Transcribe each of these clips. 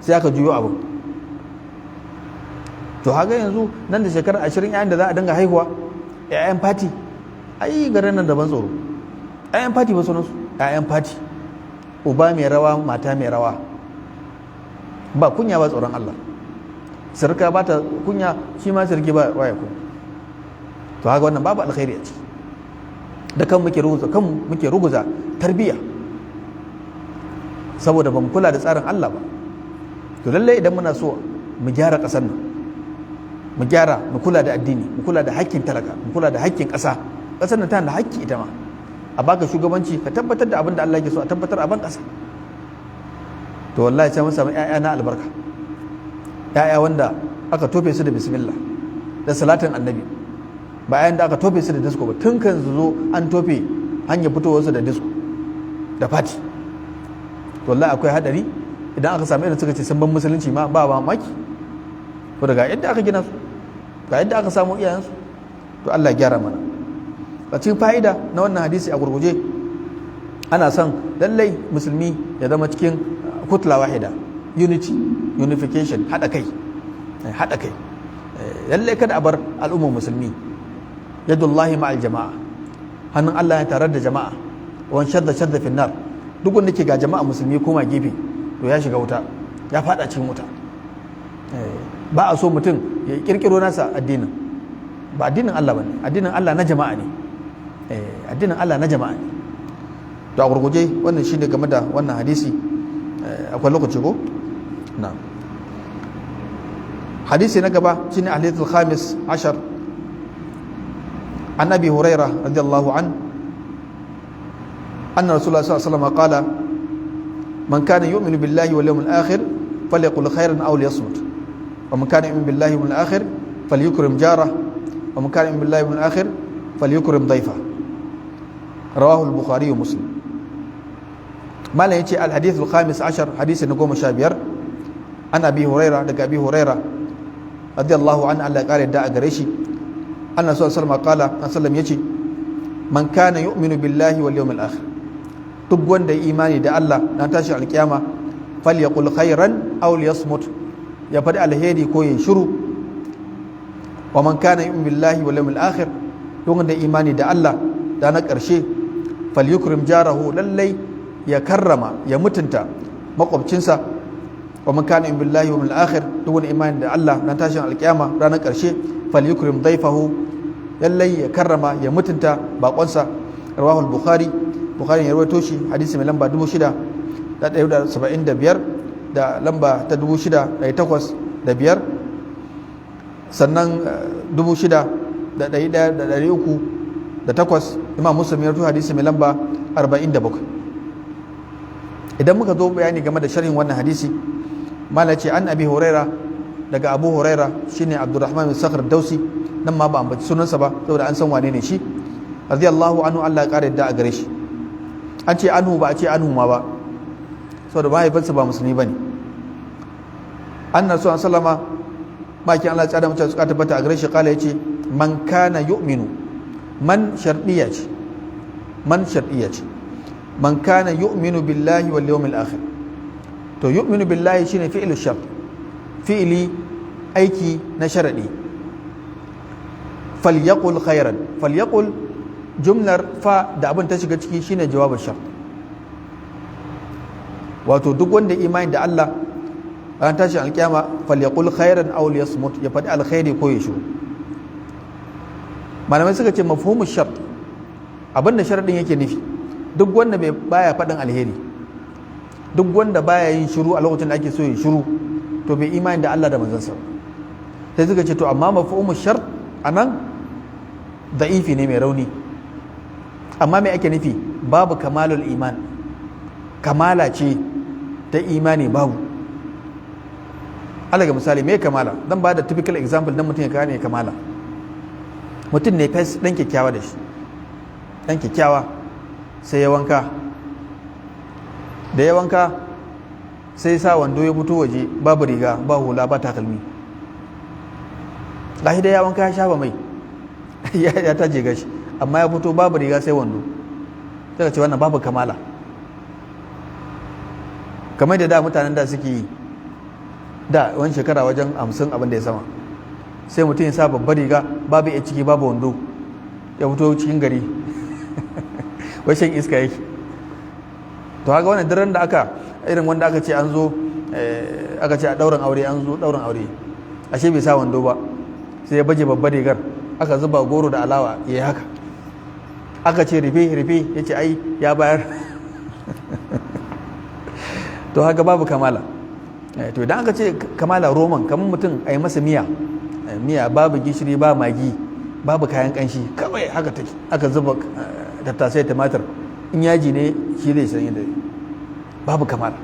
Sai aka juyo abu. To haka yanzu nan da shekarar 20, 'ya'yan da za a dinga haihuwa 'ya'yan party, ai garin nan daban tsoro. 'Ya'yan party ba sunansu 'ya'yan party. Uba mai rawa, mata mai rawa, ba kunya ba tsoron Allah. Sirka ba ta kunya, shi ma sirki ba ya kunya. To haka wannan babu alkhairi a ciki. Da kan muke ruguza, kan muke ruguza tarbiyya, saboda ba mu kula da tsarin Allah ba. To lallai idan muna so mu gyara ƙasar nan, mu gyara, mu kula da addini, mu kula da hakkin talaka, mu kula da hakkin ƙasa. Ƙasar nan tana da hakki ita ma. A baka shugabanci, ka tabbatar da abin da Allah yake so a tabbatar a ban ƙasa. To wallahi sai mun samu ƴaƴa na albarka, ƴaƴa wanda aka tofe su da bismillah da salatin Annabi, ba ƴaƴan da aka tofe su da disco ba. Tun kan su zo an tofe hanyar fitowarsu da disco da party. To wallahi akwai hadari idan aka samu irin suka ce sun ban musulunci ma, ba mamaki to daga yadda aka gina su, ga yadda aka samu iyayensu. To Allah ya gyara mana. A cikin fa'ida na wannan hadisi a gurguje, ana son lallai musulmi ya zama cikin kutla wahida, unity, unification, haɗa kai, haɗa kai. Lallai kada a bar al'ummar musulmi. Yadullahi ma'al jama'a, hannun Allah ya tare da jama'a. Wan shadda shadda finnar. Duk wanda ke ga jama'a musulmi koma gefe, to ya shiga wuta, ya fada cikin wuta. Ba a so mutum ya kirkiro nasa addinin. Ba addinin Allah bane. Addinin Allah na jama'a ne. Addinin Allah na jama'a ne. To a gurguje wannan shine game da wannan hadisi. Akwai lokaci ko na hadisi na gaba shine hadithul khamis ashar. An Abi Hurairah radiyallahu an anna Rasulullah sallallahu alaihi wasallam qala: man kana yu'minu billahi wal yawmil akhir falyaqul khairan aw liyasmut, wa man kana yu'minu billahi wal akhir falyukrim jarah, wa man kana yu'minu billahi wal akhir falyukrim dayfa. Rawahu al-Bukhari wa Muslim. Malam yace: al hadith al khamis ashar, hadisi na 15, an Abi Huraira, daga Abi Huraira radiyallahu anhu, Allah ya kare da a gare shi, anna sallallahu alaihi wasallam qala, sallam yace: man kana yu'minu billahi wal yawmil akhir, duk wanda ya imani da Allah na tashi alkiyama, falyaqul khairan aw liyasmut, ya faɗi alheri ko ya shiru. Wa man kana yu'minu billahi wal yawmil akhir, duk wanda imani da Allah da na ƙarshe, falyukrim jarahu, lallai ya karrama, ya mutunta makwabcinsa. Wa man kana yu'minu billahi wal yawmil akhir, duk wanda imani da Allah na tashin alkiyama, ranar ƙarshe, falyukrim dayfahu, lallai ya karrama, ya mutunta bakonsa. Rawahu al-Bukhari. Bukhari ya rawaito shi, hadisi mai lamba 6175 da lamba ta 6805, sannan 61,308. Imam Muslim ya rawaito hadisi mai lamba 47. Idan muka zo bayani game da sharhin wannan hadisi, mala ce: an Abi Huraira, daga Abu Huraira, shine Abdurrahman bin Sakhr Dausi. Nan ma ba ambaci sunansa ba saboda an san wane ne shi. Radiyallahu anhu, Allah ya kare yadda a gare shi. An ce anhu, ba a ce anhu ma ba, saboda mahaifinsa ba musulmi bane. Anna sallama, bakin Allah tsada mace suka tabbata a gare shi, kala, yace: man kana yu'minu. Man shar'iyya ce, man shar'iyya ce. Man kana yu'minu billahi wal yawmil akhir. To yu'minu billahi shine fi'lu shart, fi'ili aiki na sharadi. Falyaqul khairan. Falyaqul, jumlar fa da abin ta shiga ciki shine jawabin shart. Wato duk wanda imani da Allah, ran tashin alkiyama, falyaqul khairan aw liyasmut, ya faɗi alkhairi ko ya shiru. Malamai suka ce mafhumu shart, abinda sharadin yake nufi, duk wanda bai baya faɗin alheri, duk wanda baya yin shiru a lokacin da ake so ya shiru, to bai imani da Allah da manzansa. Sai suka ce to amma mafhumu shart anan da'ifi ne, mai rauni. Amma mai ake nufi? Babu kamalul iman, kamala ce ta imani babu. Allah ga misali, me kamala? Zan ba da typical example dan mutum ya gane kamala. Mutum ne fes, dan kyakkyawa da shi, dan kyakkyawa, sai ya wanka. Da ya wanka sai sa wando ya fito waje, babu riga, ba hula, ba takalmi. Gashi da ya wanka, ya shafa mai, ya taje gashi, amma ya fito babu riga sai wando. Sai ka ce wannan babu kamala. Kamar da mutanen da suke yi. Da wani shekara wajen 50 abin da ya sama, sai mutum ya sa babbar riga, babu ya ciki, babu wando, ya fito cikin gari, wai shan iska yake. To haka wannan daren da aka irin wanda aka ce an zo, aka ce a ɗaurin aure, an zo ɗaurin aure, ashe bai sa wando ba, sai ya baje babbar rigar, aka zuba goro da alawa, ya yi haka. Aka ce rufe, rufe, ya ce ai ya bayar. To haka babu kamala. To idan aka ce kamala, roman kamar mutum a yi masa miya, miya babu gishiri, ba magi, babu kayan kanshi, kawai haka take, aka zuba tattasai, tumatir, in yaji ne shi zai san yadda. Babu kamala,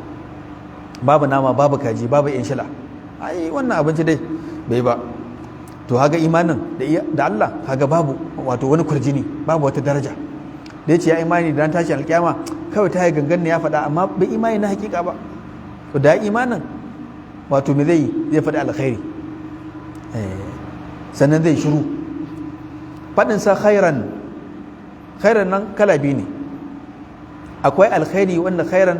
babu nama, babu kaji, babu yan shila, ai wannan abinci dai bai ba. To haga imanin da Allah, haga babu wato wani kurjini, babu wata daraja. Da yace ya imani da ran tashi alkiyama, kawai ta yi gangan ne ya faɗa, amma bai imani na hakika ba. To da imanin, wato me zai zai faɗi? Alkhairi. Sannan zai shiru. Faɗin sa khairan, khairan nan kala biyu ne. Akwai alkhairi wanda khairan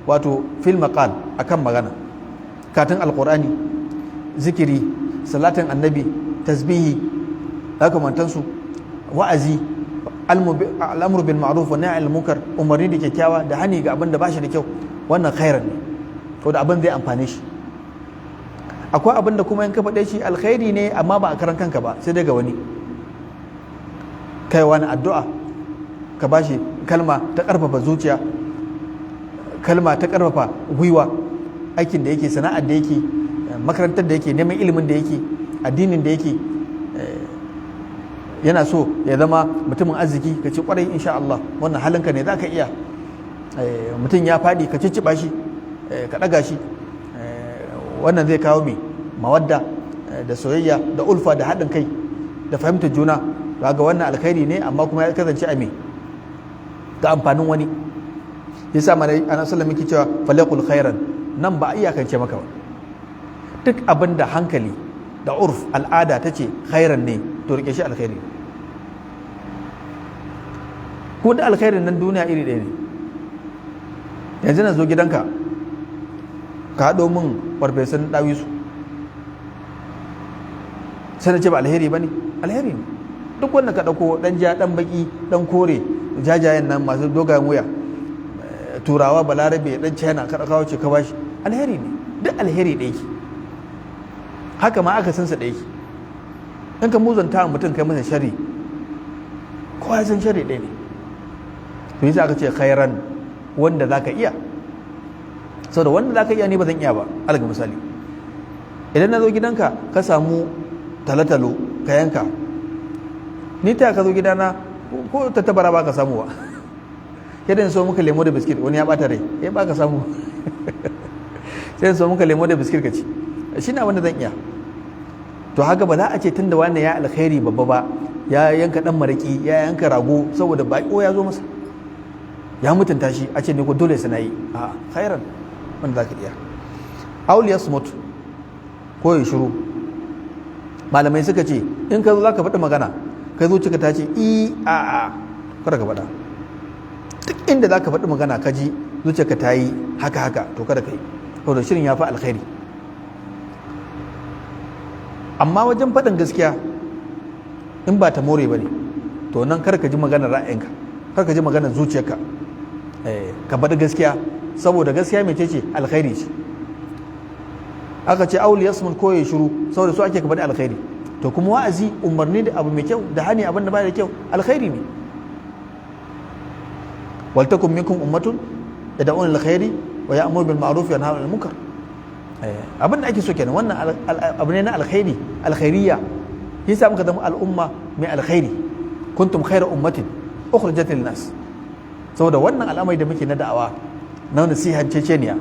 wato fil maqal, akan magana, katin alqur'ani, zikiri, salatin annabi, tasbihi, makamantansu, wa'azi, al'amru bil ma'ruf wa nahy anil munkar, umarni da kyakkyawa da hani ga abin da bashi da kyau, wannan khairan ne ko da abin zai amfane shi. Akwai abin da kuma in ka faɗe shi alkhairi ne, amma ba a karan kanka ba, sai dai ga wani. Kai wani addu'a, ka bashi kalma ta ƙarfafa zuciya, kalma ta ƙarfafa gwiwa, aikin da yake, sana'ar da yake, makarantar da yake, neman ilimin da yake, addinin da yake, yana so ya zama mutumin arziki, ka ce kwarai, insha Allah, wannan halinka ne, za ka iya. Mutum ya faɗi, ka cicciɓa shi, ka ɗaga shi, wannan zai kawo mai mawadda da soyayya da ulfa da haɗin kai da fahimtar juna. Ga wannan alkhairi ne, amma kuma ya kasance a me? Ga amfanin wani. Yasa mana ana sallallahu alaihi cewa falaqul khairan, nan ba a iyakance maka ba. Duk abin da hankali da urf, al'ada ta ce khairan ne, to rike shi alkhairi. Ko da alkhairin nan duniya iri ɗaya ne. Yanzu na zo gidanka, ka haɗo min farfesun ɗawisu, sai na ce ba alheri ba ne? Alheri ne. Duk wanda ka ɗauko, ɗan ja, ɗan baƙi, ɗan kore, jajayen nan masu dogayen wuya, turawa, balarabe, ɗan china, ka kawo ce ka bashi, alheri ne. Duk alheri ɗaya ke. Haka ma aka sansa ɗaya ke. In ka muzanta mutum, kai masa shari, kowa ya san shari ɗaya ne. To yasa aka ce khairan, wanda zaka iya. Saboda wanda zaka iya ne, ba zan iya ba. Alga misali, idan na zo gidanka ka samu talotalo ka yanka, ni ta ka zo gidana ko ta tabara ba ka samu ba, yadda in so muka lemo da biskit, wani ya bata rai, eh, ba ka samu, sai in so muka lemo da biskit ka ci, shi na wanda zan iya. To haka ba za a ce tunda wannan ya alkhairi babba ba, ya yanka dan maraki, ya yanka rago saboda bako ya zo masa, ya mutunta shi, a ce ne ko dole sai na yi. A khairan wanda za ka iya. Aw liyasmut, ko ya shiru. Malamai suka ce in ka zo za ka faɗi magana, ka zo cika ta ce i a a, kada ka faɗa. Duk inda za ka faɗi magana ka ji zuciyarka ta yi haka haka, to kada ka yi, saboda shirin ya fi alkhairi. Amma wajen faɗin gaskiya, in ba ta more ba ne, to nan kar ka ji maganar ra'ayinka, kar ka ji maganar zuciyarka, ka faɗi gaskiya, saboda gaskiya mai ce? Alkhairi ce. Aka ce aw liyasmut, ko ya shiru, saboda su ake ka faɗi alkhairi. To kuma wa'azi, umarni da abu mai kyau da hani abin da ba da kyau, alkhairi ne. Waltakum minkum ummatun yad'una alkhairi wa ya'muru bil ma'ruf wa yanhauna 'anil munkar. Abin da ake so kenan. Wannan abu ne na alkhairi, alkhairiyya. Yasa muka zama al'umma mai alkhairi, kuntum khayra ummatin ukhrijat lin nas, saboda wannan al'amari da muke na da'awa, na nasihan ceceniya.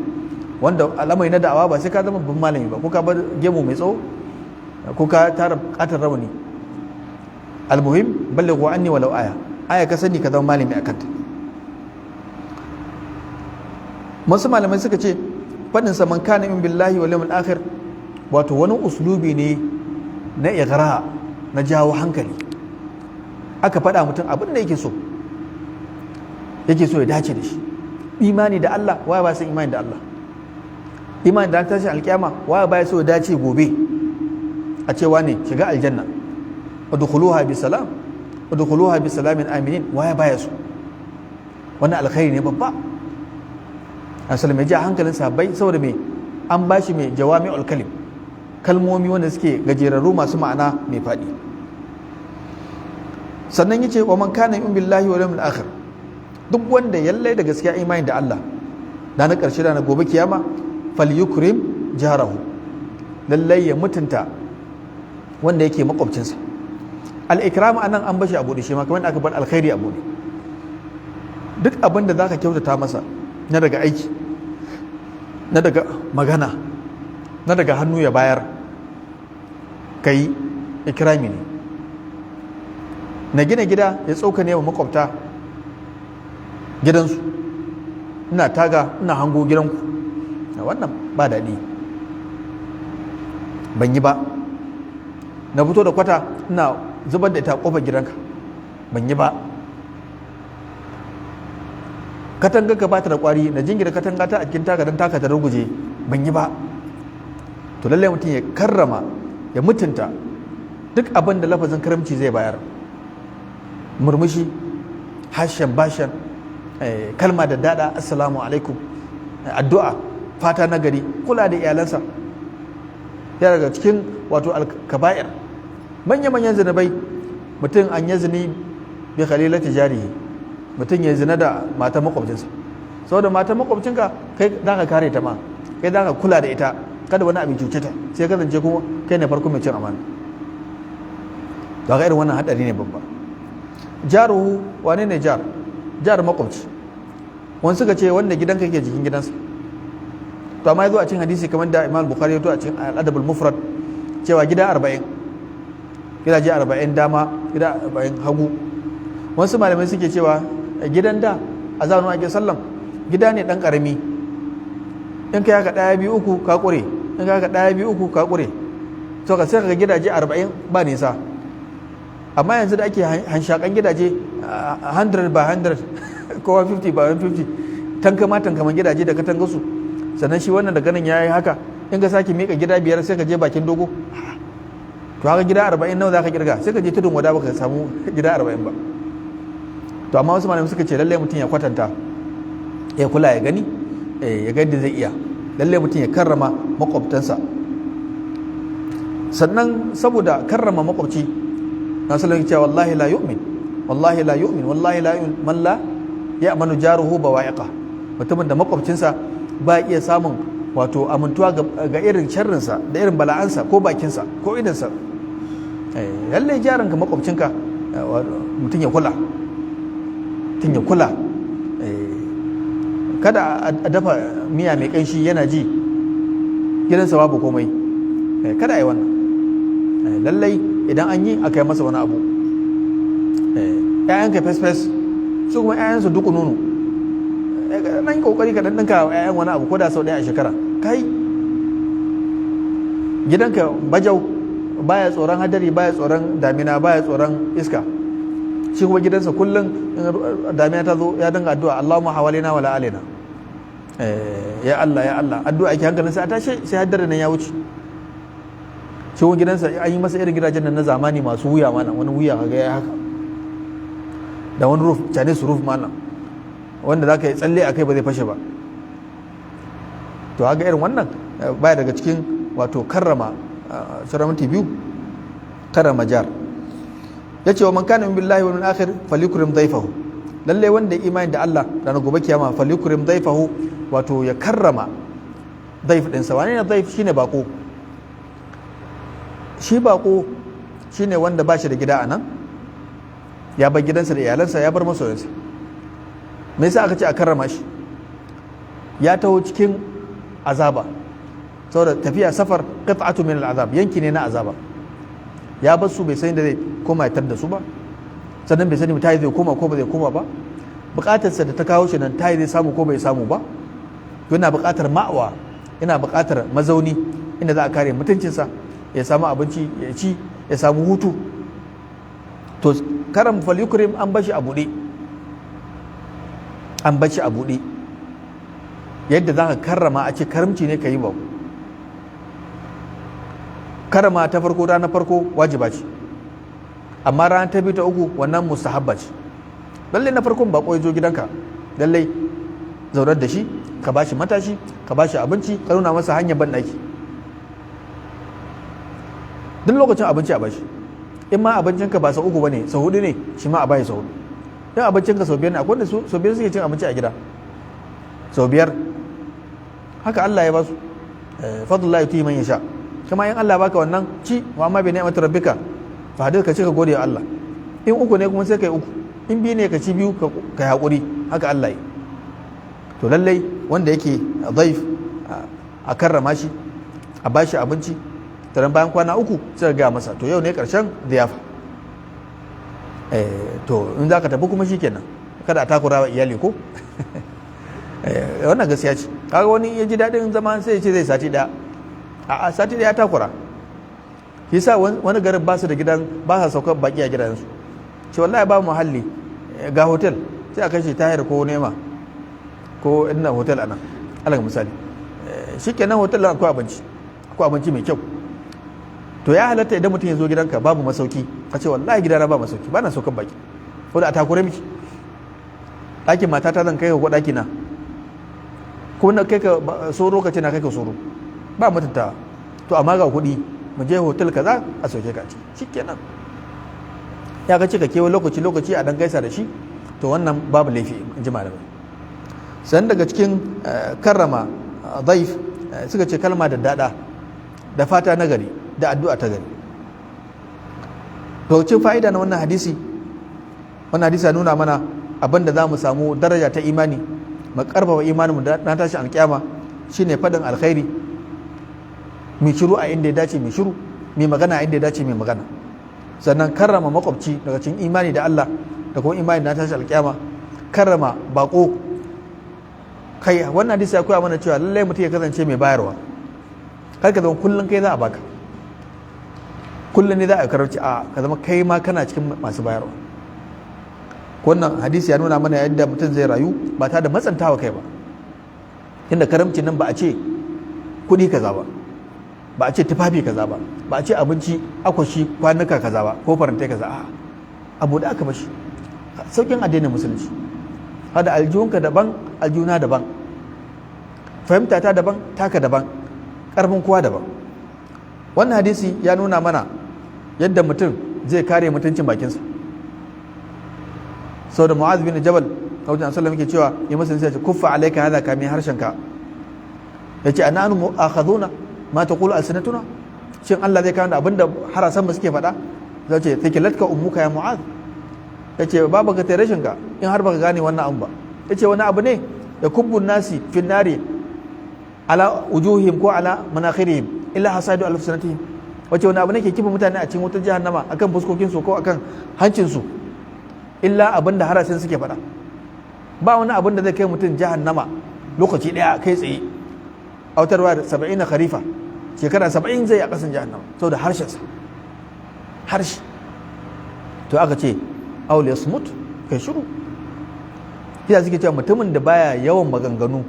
Wanda al'amari na da'awa ba sai ka zama babban malami ba, ko ka bar gemu mai tsawo, ko ka tara katar rawani. Almuhim, ballighu anni walau aya. Aya ka sani, ka zama malami akan ta. Wasu malamai suka ce faɗin sa man kana min billahi wal yawmil akhir, wato wani uslubi ne na igra, na jawo hankali. Aka faɗa mutum abin da yake so ya dace da shi, imani da Allah. Waye ba san imani da Allah? Imani da tashin alkiyama, waye baya so ya dace gobe a cewa ne shiga aljanna, udkhuluha bi salam, udkhuluha bi salamin aminin? Waye baya so? Wannan alkhairi ne babba. Asali mai ja hankalin sahabbai, saboda me? An bashi mai jawami'ul kalim, kalmomi wanda suke gajerarru masu ma'ana mai faɗi. Sannan yace wa man kana yu'minu billahi wal yawmil akhir, duk wanda yallai da gaskiya imani da Allah da na ƙarshe, da na gobe kiyama, falyukrim jarahu, lallai ya mutunta wanda yake makwabcinsa. Al-ikram anan an bashi a buɗe shi ma, kamar da aka bar alkhairi a buɗe. Duk abin da zaka kyautata masa na daga aiki, na daga magana, na daga hannu ya bayar, kai ikrami ne. Na gina gida ya tsokane wa makwabta gidansu, ina taga ina hango gidanku, wannan ba daɗi, ban yi ba. Na fito da kwata ina zubar da ita kofar gidanka, ban yi ba. Katanga ka bata da kwari, na jingina katanga ta a cikin taka don taka ta ruguje, ban yi ba. To lallai mutum ya karrama, ya mutunta duk abin da lafazin karamci zai bayar: murmushi, hashen bashen, kalma da dada, assalamu alaikum, addu'a, fata na gari, kula da iyalansa. Ya daga cikin wato alkaba'ir, manya-manyan zinabai, mutum an yi zini bi khalilati jarihi, mutum ya zina da matan makwabcinsa. Saboda matan makwabcinka, kai za ka kare ta ma, kai za ka kula da ita, kada wani abin cuce ta, sai kasance kuma kai ne farko mai cin amana. Ga irin wannan hadari ne babba. Jaruhu, wane ne jar? Jar makwabci. Wani suka ce wanda gidanka yake jikin gidansa. To amma yazo a cikin hadisi, kamar da Imam Bukhari ya to a cikin Al-Adab al-Mufrad, cewa gida 40, gidaje 40 dama, gida 40 hagu. Wasu malamai suke cewa gidan da a zamanin ake sallam gida ne dan karami, in ka haka ɗaya, biyu, uku, ka kure, in ka haka ɗaya, biyu, uku, ka kure. To ka sai ka gidaje 40 ba nisa. Amma yanzu da ake hanshakan gidaje 100 by 100 ko 150 by 150, tankama tankaman gidaje da katanga su, sannan shi wannan da ganin ya yi haka, in ka sake mika gida biyar sai ka je bakin dogo. To haka gida 40 nawa za ka kirga? Sai ka je Tudun Wada baka samu gida 40 ba. To amma wasu malamai suka ce lallai mutum ya kwatanta, ya kula, ya gani, ya ga yadda zai iya. Lallai mutum ya karrama makwabtansa. Sannan saboda karrama makwabci, na sallallahu cewa wallahi la yu'min, wallahi la yu'min, wallahi la yu'min man la ya'manu jaruhu bawa'iqa. Mutumin da makwabcinsa ba iya samun wato amintuwa ga irin sharrinsa da irin bala'ansa ko bakinsa ko idinsa. Lallai jarinka, makwabcinka, mutum ya kula, mutum ya kula. Kada a dafa miya mai kanshi yana ji gidansa babu komai. Kada a yi wannan. Lallai idan an yi, a kai masa wani abu. ‘Ya'yanka fes-fes, su kuma ‘ya'yansu duku nunu, nan kokari ka ɗan ɗinka ‘ya'yan wani abu ko da sau ɗaya a shekara. Kai gidanka bajau, baya tsoron hadari, baya tsoron damina, baya tsoron iska. Shi kuma gidansa kullum damina ta zo ya dinga addu'a, Allahumma hawalaina wala alaina, ya Allah, ya Allah, addu'a ake, hankalin sai a tashi sai hadari nan ya wuce. Shi kuma gidansa an yi masa irin gidajen nan na zamani masu wuya mana, wani wuya kaga ya haka da wani roof, Chinese roof mana, wanda za ka yi tsalle a kai ba zai fashe ba. To haka irin wannan baya daga cikin wato karrama. Sauran 2 minti, karrama jar. Ya ce wa man kana billahi wal akhir falyukrim dayfahu. Lalle wanda ya imani da Allah ranar gobe kiyama, falyukrim dayfahu, wato ya karrama daif ɗinsa. Wane ne daif? Shine bako. Shi bako shine wanda ba shi da gida a nan, ya bar gidansa da iyalansa, ya bar masoyansa. Me yasa aka ce a karrama shi? Ya taho cikin azaba, saboda tafiya safar qit'atu min al'azab, yanki ne na azaba. Ya bar su, bai san da zai koma ya da su ba, sannan bai sani ta zai koma ko ba zai koma ba. Bukatarsa da ta kawo shi nan, ta zai samu ko bai samu ba. Yana bukatar ma'awa, yana bukatar mazauni inda za a kare mutuncinsa, ya samu abinci ya ci, ya samu hutu. To karam falyukrim an bashi a buɗe, an bashi a buɗe. Yadda za ka karrama, a ce karamci ne ka yi bako. Karrama ta farko, ranar farko wajiba ce, amma ranar ta biyu, ta uku, wannan mustahabba ce. Lallai na farkon bako ya zo gidanka, lallai zaunar da shi, ka bashi matashi, ka bashi abinci, ka nuna masa hanyar banɗaki. Duk lokacin abinci a bashi. In ma abincinka ba sau uku ba ne, sau hudu ne, shi ma a bashi sau hudu. In abincinka sau biyar ne, akwai wanda sau biyar suke cin abinci a gida, sau biyar. Haka Allah ya basu, fadlullahi yu'tihi man yasha. Kuma in Allah baka wannan, ci. Wa amma bi ni'mati rabbika fa hadith. Ka ci, ka gode wa Allah. In uku ne kuma, sai kai uku. In biyu ne, ka ci biyu, ka yi hakuri. Haka Allah yi. To lallai wanda yake daif, a karrama shi, a bashi abinci. Taron bayan kwana 3 sai ga masa, to yau ne karshen ziyafa. To in za ka tafi kuma, shikenan, kada a takura wa iyali ko. Wannan gaskiya ce. Kaga wani ya ji daɗin zama, sai ya ce zai sati ɗaya. A sati ɗaya takura. Shi sa wani garin ba su da gidan, ba sa saukar baki a gidansu. Ce wallahi ba muhalli, ga hotel. Sai a kashe Tahir ko Nema ko ina hotel anan, alal misali. Shikenan, hotel akwai abinci, akwai abinci mai kyau. To ya halatta idan mutum ya zo gidanka babu masauki, ka ce wallahi gidana ba masauki, ba na saukar baki, ko da a takure miki. Ɗakin matata zan kai ka ko ɗaki na, ko na kai ka soro, ka ce na kai ka soro, ba mutunta. To amma ga kuɗi, mu je hotel kaza a sauke ka ci. Shikenan, ya ga cika kewa lokaci lokaci a dan gaisa da shi. To wannan babu laifi, in ji malamai. Sannan daga cikin karrama daif, suka ce kalma da dada da fata na gari da addu'a ta gari. To cin fa'ida na wannan hadisi, wannan hadisi ya nuna mana abin da za mu samu daraja ta imani, mu karfafa imanin mu na tashi alkiyama, shine faɗin alkhairi, mai shiru a inda ya dace, mai shiru, mai magana a inda ya dace, mai magana. Sannan karrama makwabci daga cikin imani da Allah da kuma imani na tashi alkiyama. Karrama bako. Kai, wannan hadisi ya koya mana cewa lallai mutum ya kasance mai bayarwa. Kar ka zama kullum kai za a baka, kullum ne za a karamci. A ka zama kai ma kana cikin masu bayarwa. Wannan hadisi ya nuna mana yadda mutum zai rayu ba tare da matsantawa kai ba, inda karamci nan ba a ce kuɗi kaza ba, ba a ce tufafi kaza ba, ba a ce abinci akwashi kwanuka kaza ba, ko farantai kaza. A abu da aka bashi saukin addinin musulunci, hada aljihunka daban, aljihuna daban, fahimta ta daban, taka daban, karfin kowa daban. Wannan hadisi ya nuna mana yadda mutum zai kare mutuncin bakinsa. Sau da Mu'az bin Jabal wajen sallam yake cewa ya masa sai ce kuffa alayka hadha, kame harshenka. Yace ana mu'akhadhuna ma taqulu alsinatuna? Shin Allah zai kawo abinda harasan mu suke faɗa? Zai ce thakilatka ummuka ya Mu'az. Yace babu ka tare ka in har baka gane wannan abu ba. Yace wani abu ne da kubbun nasi fin nari ala wujuhihim ko ala manakhirihim illa hasaidu alsinatihim. Wace wani abu ne ke kifa mutane a cikin wutar jahannama akan fuskokin su ko akan hancin su, illa abin da harasin suke faɗa? Ba wani abin da zai kai mutum jahannama lokaci ɗaya kai tsaye, autarwa da 70 kharifa, shekara 70 zai a ƙasan jahannama, saboda harshensa, harshe. To aka ce aw liyasmut, kai shiru. Kisa suke cewa mutumin da baya yawan maganganu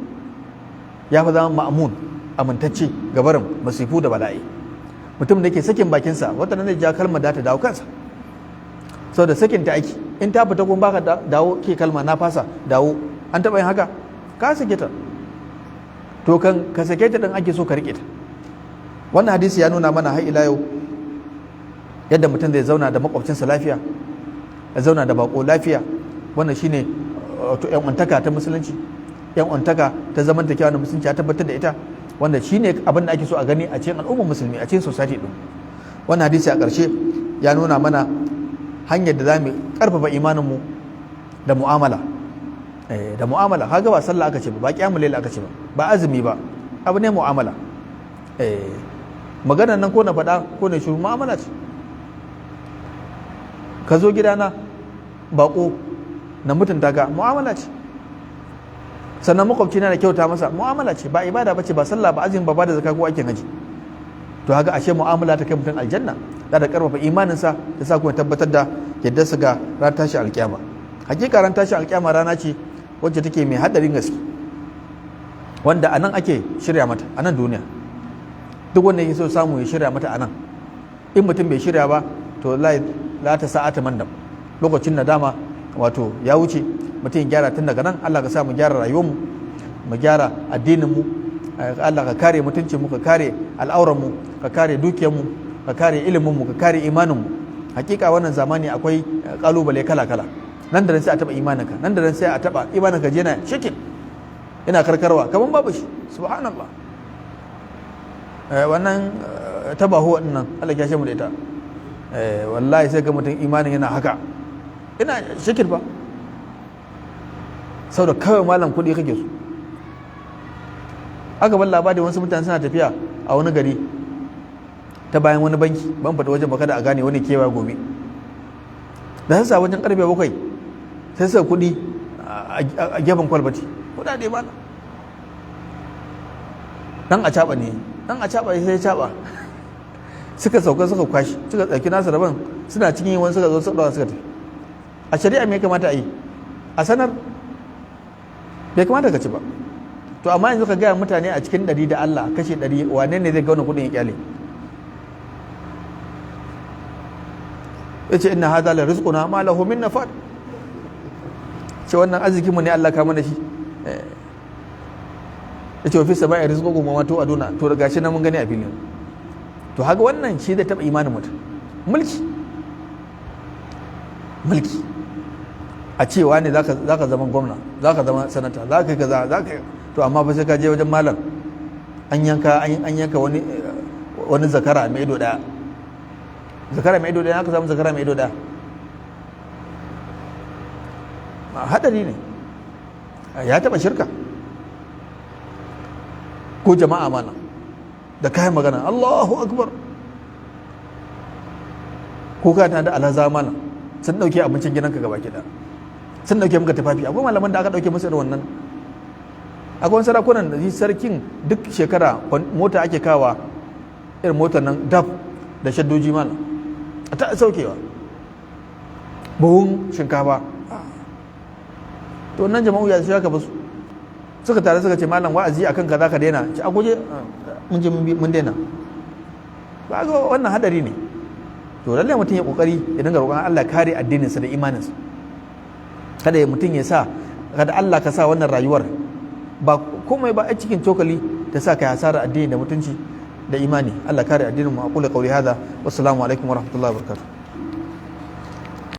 ya fi zama ma'amun, amintacce gabarin masifu da bala'i. Mutum da ke sakin bakinsa, wata nan zai ja kalmar da ta dawo kansa, saboda sakin ta aiki. In ta fita kuma baka dawo, ke kalma na fasa, dawo. An taɓa yin haka, ka sake ta. To kan ka sake ta din ake so ka rike ta. Wannan hadisi ya nuna mana har ila yau yadda mutum zai zauna da makwabcinsa lafiya, ya zauna da bako lafiya. Wannan shine wato yan uwantaka ta musulunci, yan uwantaka ta zamantakewa na musulunci ya tabbatar da ita, wanda shine abin da ake so a gani a cikin al'ummar musulmi, a cikin society din. Wannan hadisi a ƙarshe ya nuna mana hanyar da za mu karfafa imaninmu da mu'amala, da mu'amala. Kaga ba sallah aka ce ba, ba qiyamul layl aka ce ba, ba azumi ba, abu ne mu'amala. Maganar nan ko na faɗa ko na shiru, mu'amala ce. Ka zo gidana bako, na mutunta ka, mu'amala ce. Sannan makwabci na da kyauta masa, mu'amala ce. Ba ibada bace, ba sallah ba, azumi ba, ba da zakka ko aikin haji. To haka ashe mu'amala ta kai mutum aljanna, za ta karfafa imaninsa, ta sa kuma tabbatar da yadda su ga ran tashi alkiyama. Hakika ran tashi alkiyama rana ce wacce take mai hadarin gaske. Wanda anan ake shirya mata a nan duniya. Duk wanda yake so samu ya shirya mata anan. In mutum bai shirya ba, to la ta sa'ata mandam, lokacin nadama wato ya wuce. Mutum ya gyara tun daga nan. Allah ka sa mu gyara rayuwarmu, mu gyara addinin mu. Allah ka kare mutuncin mu, ka kare al'auran mu, ka kare dukiyar mu, ka kare ilimin mu, ka kare imanin mu. Hakika wannan zamani akwai kalubale kala kala. Nan da nan sai a taba imaninka, nan da nan sai a taba imaninka, je na shikin ina karkarwa kaman babu shi. Subhanallah. Wannan tabahu wannan, Allah ya mu da ita. Wallahi sai ga mutum imanin yana haka, ina shikir ba, saboda kawai malam kuɗi kake so. Aka bar labari wasu mutane suna tafiya a wani gari ta bayan wani banki, ban fata wajen baka da a gane wani kewa gobe da sassa wajen karfe 7, sai suka kuɗi a gefen kwalbati, kuɗaɗe ba dan a caɓa ne, dan a caɓa sai ya caɓa. Suka sauka, suka kwashi, suka tsaki nasu rabon. Suna cikin wani suka zo suka ɗaura suka tafi. A shari'a me kamata a yi? A sanar. Bai kamata ka ci ba. To amma yanzu ka gaya mutane a cikin 100, da Allah, kashe 100, wane ne zai ga wannan kuɗin ya kyale? Ya ce inna hadha la rizquna ma lahu min nafad. Ce wannan arzikin mu ne, Allah ka mana shi. Ya ce wa fi sama'i rizqukum wa ma tu'aduna. To daga shi nan mun gani a filin. To haka wannan shi zai taɓa imanin mutum. Mulki, mulki, a cewa ne zaka zama gwamna, zaka zama sanata, zaka yi kaza, zaka yi. To amma fa sai ka je wajen malam an yanka, an yanka wani zakara mai ido daya. Zakara mai ido daya, aka samu zakara mai ido daya, hadari ne, ya taba shirka. Ko jama'a mana da kayan magana Allahu akbar, ko ka da alhaza mana sun dauke abincin gidanka gaba ki, sun dauke maka tufafi. Akwai malaman da aka dauke musu irin wannan. Akwai sarakunan da sarkin duk shekara mota ake kawa, irin motar nan daf da shaddoji mana ta saukewa buhun shinkafa. To nan jama'u ya sai aka basu suka tare suka ce, malam, wa'azi akan kaza ka daina ci a guje, mun je mun daina ba. Ga wannan hadari ne. To lalle mutum ya kokari ya dinga roƙon Allah kare addininsa da imaninsa. Kada mutum ya sa, kada Allah ka sa wannan rayuwar ba komai ba a cikin cokali ta sa kai hasara addini da mutunci da imani. Allah kare addinin mu. Aqulu qawli hadha, wassalamu alaikum warahmatullahi wabarakatuh.